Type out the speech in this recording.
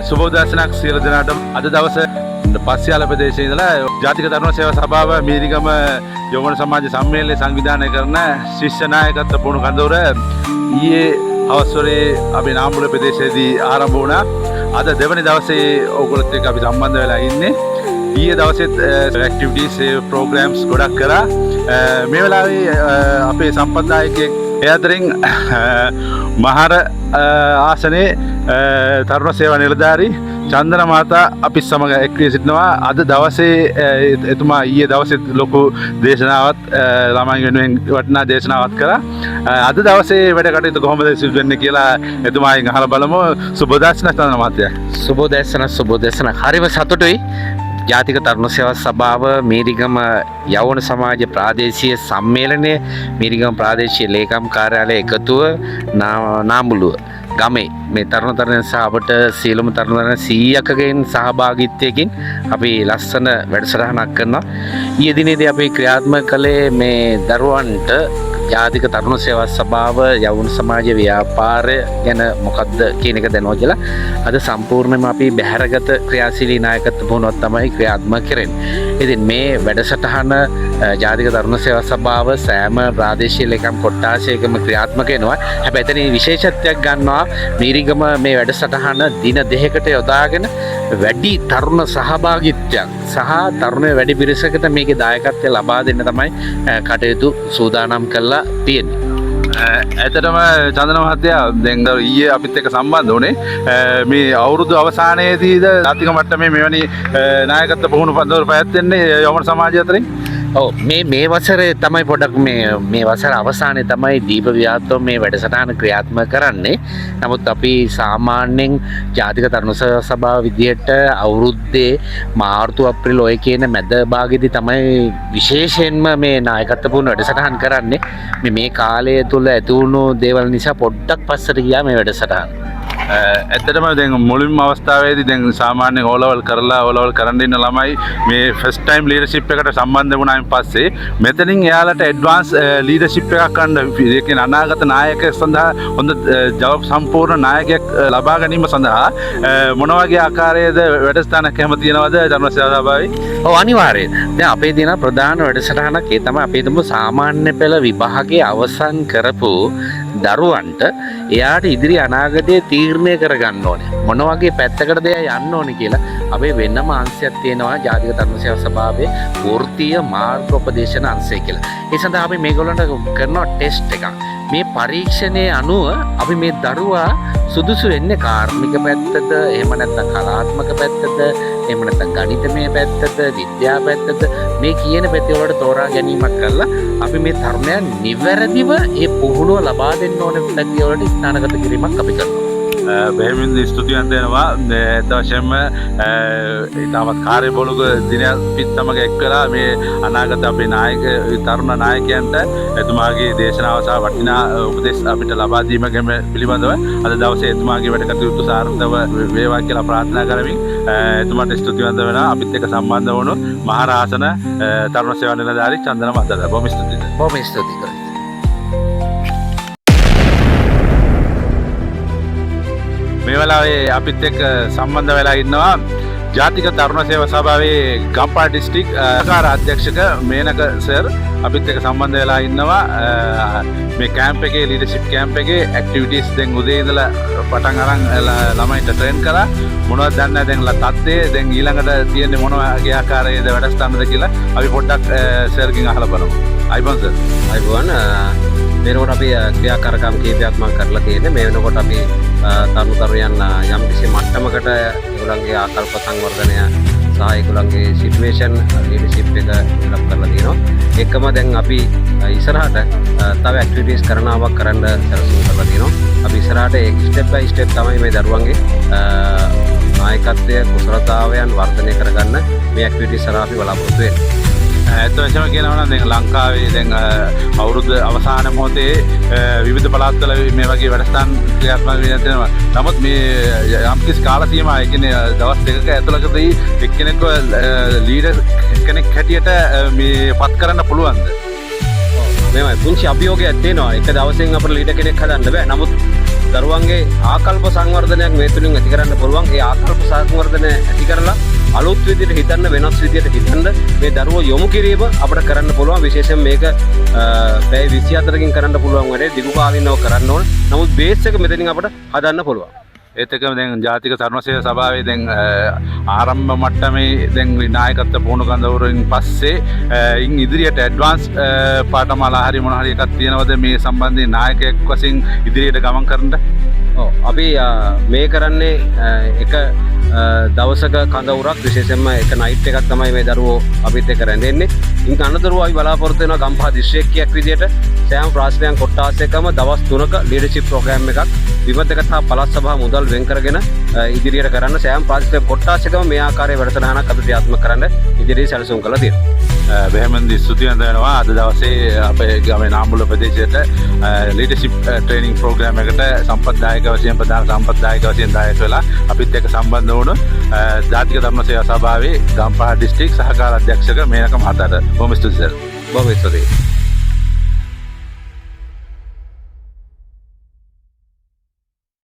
සුබෝදෑසනක් සියලු දෙනාටම. අද දවස පස්යාල ප්‍රදේශයේ ඉඳලා ජාතික තරුණ සේවා සභාව මීරිගම යෞවන සමාජ සම්මේලනය සංවිධානය කරන ශිෂ්‍ය නායකත්ව පුහුණු කඳවුර ඊයේ හවස් වරේ අපේ නාඹුල ප්‍රදේශයේදී ආරම්භ වුණා. අද දෙවනි දවසේ ඕගොල්ලොත් එක්ක අපි සම්බන්ධ වෙලා ඉන්නේ. ඊයේ දවසෙත් ඇක්ටිවිටීස්, ඒ ප්‍රෝග්‍රෑම්ස් ගොඩක් කරා. මේ වෙලාවේ අපේ සම්පත්දායකයෙක්, ඒ අතරින් මහර ආසනයේ තරුණ සේවා නිලධාරී චන්දන මහතා අපි සමග එක්වී සිටිනවා. අද දවසේ එතුමා ඊයේ දවසෙත් ලොකු දේශනාවක්, ළමයින් වෙනුවෙන් වටිනා දේශනාවක් කරා. අද දවසේ වැඩ කටයුතු කොහොමද සිදු වෙන්නේ කියලා එතුමාගෙන් අහලා බලමු. සුබ දර්ශන චන්දන මහත්තයා. සුබෝදෑසන, සුබෝදෑසන. හරිම සතුටුයි. ජාතික තරුණ සේවා සභාව මීරිගම යෞවන සමාජ ප්‍රාදේශීය සම්මේලනය මීරිගම ප්‍රාදේශීය ලේකම් කාර්යාලය එකතුව නාඹුලුව ගමේ මේ තරුණ තරුණයන් සහ අපට සියලුම තරුණ තරුණයන් 100කගෙන් සහභාගීත්වයකින් අපි ලස්සන වැඩසටහනක් කරනවා. ඊයේ දිනේදී අපි ක්‍රියාත්මක කළේ මේ දරුවන්ට ජාතික තරුණ සේවා සභාව යෞවන සමාජ ව්‍යාපාරය ගැන මොකක්ද කියන එක දැනුවා කියලා. අද සම්පූර්ණයෙන්ම අපි බැහැරගත ක්‍රියාශීලී නායකත්ව පුහුණුවක් තමයි ක්‍රියාත්මක කරන්නේ. ඉතින් මේ වැඩසටහන ජාතික තරුණ සේවා සභාව සෑම ප්‍රාදේශීය ලේකම් කොට්ටාශයකම ක්‍රියාත්මක වෙනවා. හැබැයි එතනින් විශේෂත්වයක් ගන්නවා, මීරිගම මේ වැඩසටහන දින 2කට යොදාගෙන වැඩි තරුණ සහභාගීත්වයක් සහ තරුණ වැඩි පිරිසකට මේකේ දායකත්වය ලබා දෙන්න තමයි කටයුතු සූදානම් කරලා තියෙන්නේ. ඇත්තටම චන්දන මහත්තයා, දැන් ඊයේ අපිත් එක්ක සම්බන්ධ වුණේ මේ අවුරුදු අවසානයේදීද ජාතික මට්ටමේ මෙවැනි නායකත්ව පුහුණු පන්දවල පැවැත්වෙන්නේ යෞවන සමාජය අතරින්? ඔව්, මේ මේ වසරේ තමයි පොඩක් මේ මේ වසර අවසානයේ තමයි දීප ව්‍යාප්තව මේ වැඩසටහන ක්‍රියාත්මක කරන්නේ. නමුත් අපි සාමාන්‍යයෙන් ජාතික තරුණ සේවා සභාව විදියට අවුරුද්දේ මාර්තු අප්‍රේල් ඔය කියන මැද භාගෙදී තමයි විශේෂයෙන්ම මේ නායකත්ව පුහුණු වැඩසටහන් කරන්නේ. මේ මේ කාලය තුල ඇති වුණු දේවල් නිසා පොඩ්ඩක් පස්සට ගියා මේ වැඩසටහන. ඇත්තටම දැන් මුලින්ම අවස්ථාවේදී දැන් සාමාන්‍යයෙන් ඕ ලෙවල් කරලා ඕ ලෙවල් කරන්න ඉන්න ළමයි මේ ෆස්ට් ටයිම් ලීඩර්ෂිප් එකට සම්බන්ධ වුණායින් පස්සේ මෙතනින් එයාලට ඇඩ්වාන්ස් ලීඩර්ෂිප් එකක් ගන්න, ඒ කියන්නේ අනාගත නායකයෙක් සඳහා හොඳ ජවබ් සම්පූර්ණ නායකයෙක් ලබා ගැනීම සඳහා මොන වගේ ආකාරයේද වැඩසටහනක් එහෙම තියෙනවද තරුණ සේවා සභාවේ? ඔව්, අනිවාර්යයෙන්. දැන් අපේ තියෙන ප්‍රධාන වැඩසටහනක් ඒ තමයි අපේ තුමු සාමාන්‍ය පෙළ විභාගයේ අවසන් කරපු දරුවන්ට එයාට ඉදිරි අනාගතය තීරණය කරගන්න ඕනේ. මොන වගේ පැත්තකටද එයා යන්න ඕනේ කියලා අපේ වෙනම අංශයක් තියෙනවා ජාතික තරුණ සේවා සභාවේ වෘත්තීය මාර්ගෝපදේශන අංශය කියලා. ඒ සඳහා අපි මේගොල්ලන්ට කරනවා ටෙස්ට් එකක්. මේ පරීක්ෂණයේ අනුව අපි මේ දරුවා සුදුසු වෙන්නේ කාර්මික පැත්තද, එහෙම නැත්නම් කලාත්මක පැත්තද, එහෙම නැත්නම් ගණිතමය පැත්තද, විද්‍යා පැත්තද, මේ කියන පැති වලට තෝරා ගැනීමක් කරලා අපි මේ තරුණයන් නිවැරදිව ඒ පුහුණුව ලබා දෙන්න ඕන පැති වලට ස්ථානගත කිරීමක් අපි කරනවා. බෙහෙවින් ස්තුතිවන්ත වෙනවා. ඇත්ත වශයෙන්ම ඉතාමත් කාර්යබහුල දිනයක් අපිත් සමග එක් කරලා මේ අනාගත අපේ නායක තරුණ නායකයන්ට එතුමාගේ දේශනාව සහ වටිනා උපදෙස් අපිට ලබා දීම ගැන පිළිබඳව අද දවසේ එතුමාගේ වැඩ කටයුතු සාර්ථකව වේවා කියලා ප්‍රාර්ථනා කරමින් එතුමාට ස්තුතිවන්ත වෙනවා. අපිත් එක්ක සම්බන්ධ වුණු මහරාසන තරුණ සේවා නිලධාරී චන්දන මහතාට බොහොම ස්තුතියි. බොහොම ස්තුතියි. මේ වෙලාවේ අපිත් එක්ක සම්බන්ධ වෙලා ඉන්නවා ජාතික තරුණ සේවා සභාවේ ගම්පහ ඩිස්ට්‍රික් සහකාර අධ්‍යක්ෂක මේනක සර් අපිත් එක්ක සම්බන්ධ වෙලා ඉන්නවා. මේ කැම්ප් එකේ, ලීඩර්ෂිප් කැම්ප් එකේ ඇක්ටිවිටීස් දැන් උදේ ඉඳලා පටන් අරන් ළමයින්ට ට්‍රේන් කරා. මොනවද දන්නේ නැහැ දැන් තත්ත්වය, දැන් ඊළඟට තියෙන්නේ මොන වගේ ආකාරයේද වැඩසටහනද කියලා අපි පොඩ්ඩක් සර්ගෙන් අහලා බලමු. අයිබෝන් සර්. අයිබෝන්. වෙනකොට අපි ක්‍රියාකාරකම් කීපයක් මම කරලා තියෙන්නේ. මේ වෙනකොට අපි තරුණ තරුණියන් යම් කිසි මට්ටමකට ඒගොල්ලන්ගේ ආකල්ප සංවර්ධනය සහ ඒගොල්ලන්ගේ සිටුේෂන් ලීඩර්ෂිප් එක ඩෙවලොප් කරලා තියෙනවා. ඒකම දැන් අපි ඉස්සරහට තව ඇක්ටිවිටීස් කරනාවක් කරන්න සැලසුම් කරලා තියෙනවා. අපි ඉස්සරහට ඒ ස්ටෙප් බයි ස්ටෙප් තමයි මේ දරුවන්ගේ නායකත්වය කුසලතාවයන් වර්ධනය කරගන්න මේ ඇක්ටිවිටීස් හරහා අපි බලාපොරොත්තු වෙන්නේ. ඇත්ත වශයෙන්ම කියනවා නම් දැන් ලංකාවේ දැන් අවුරුදු අවසාන මොහොතේ විවිධ පළාත්වල මේ වගේ වැඩසටහන් ක්‍රියාත්මක වෙන තියෙනවා. නමුත් මේ යම්කිසි කාල සීමාවක්, ඒ කියන්නේ දවස් 2ක ඇතුළතදී එක්කෙනෙක්ව ලීඩර් කෙනෙක් හැටියට මේ පත් කරන්න පුළුවන්ද? මෙහෙමයි, පුංචි අභියෝගයක් තියෙනවා. එක දවසෙන් අපිට ලීඩර් කෙනෙක් හදන්න බෑ. නමුත් දරුවන්ගේ ආකල්ප සංවර්ධනයක් මේ තුලින් ඇති කරන්න පුළුවන්. ඒ ආකල්ප සංවර්ධනය ඇති කරලා අලුත් විදිහට හිතන්න, වෙනස් විදිහට හිතන්න මේ දරුවෝ යොමු කිරීම අපිට කරන්න පුළුවන්. විශේෂයෙන් මේක පැය 24කින් කරන්න පුළුවන් වැඩේ, දිගු කාලිනව කරන්න ඕන. නමුත් බේස් එක මෙතනින් අපිට හදන්න පුළුවන්. ඒත් එක්කම දැන් ජාතික තරුණ සේවා සභාවේ දැන් ආරම්භ මට්ටමේ දැන් නායකත්ව පුහුණු කඳවුරින් පස්සේ ඉන් ඉදිරියට ඇඩ්වාන්ස් පාඨමාලා හරි මොන හරි එකක් තියෙනවද මේ සම්බන්ධයෙන් නායකයෙක් වශයෙන් ඉදිරියට ගමන් කරන්න? ඔව්, අපි මේ කරන්නේ එක දවසක කඳවුරක්, විශේෂයෙන්ම එක නයිට් එකක් තමයි මේ දරුවෝ අපිත් එක්ක රැඳෙන්නේ. ඉන් අනතුරුව අපි බලාපොරොත්තු වෙනවා ගම්පහ දිස්ත්‍රික්කයක් විදියට සෑම ප්‍රාදේශීය කොට්ටාසයකම දවස් 3ක ලීඩර්ෂිප් ප්‍රෝග්‍රෑම් එකක් විමධ්‍යගත හා පළාත් සභා මුදල් වෙන් කරගෙන ඉදිරියට කරන්න සෑම ප්‍රාදේශීය කොට්ටාසයකම මේ ආකාරයේ වැඩසටහනක් අපි ක්‍රියාත්මක කරන්න ඉදිරියේ සැලසුම් කරලා තියෙනවා. බෙහෙවින්ම ස්තුතිවන්ත වෙනවා අද දවසේ අපේ ගමේ නාඹුල ප්‍රදේශයට ලීඩර්ෂිප් ට්‍රේනින් ප්‍රෝග්‍රෑම් එකට සම්පත්දායක වශයෙන්, ප්‍රධාන සම්පත්දායක වශයෙන් දායක වෙලා අපිත් එක්ක සම්බන්ධ වුණු ජාතික තරුණ සේවා සභාවේ ගම්පහ දිස්ත්‍රික් සහකාර අධ්‍යක්ෂක මේනක මහතාට බොහොම ස්තුතියි සර්. බොහොම ස්තුතියි.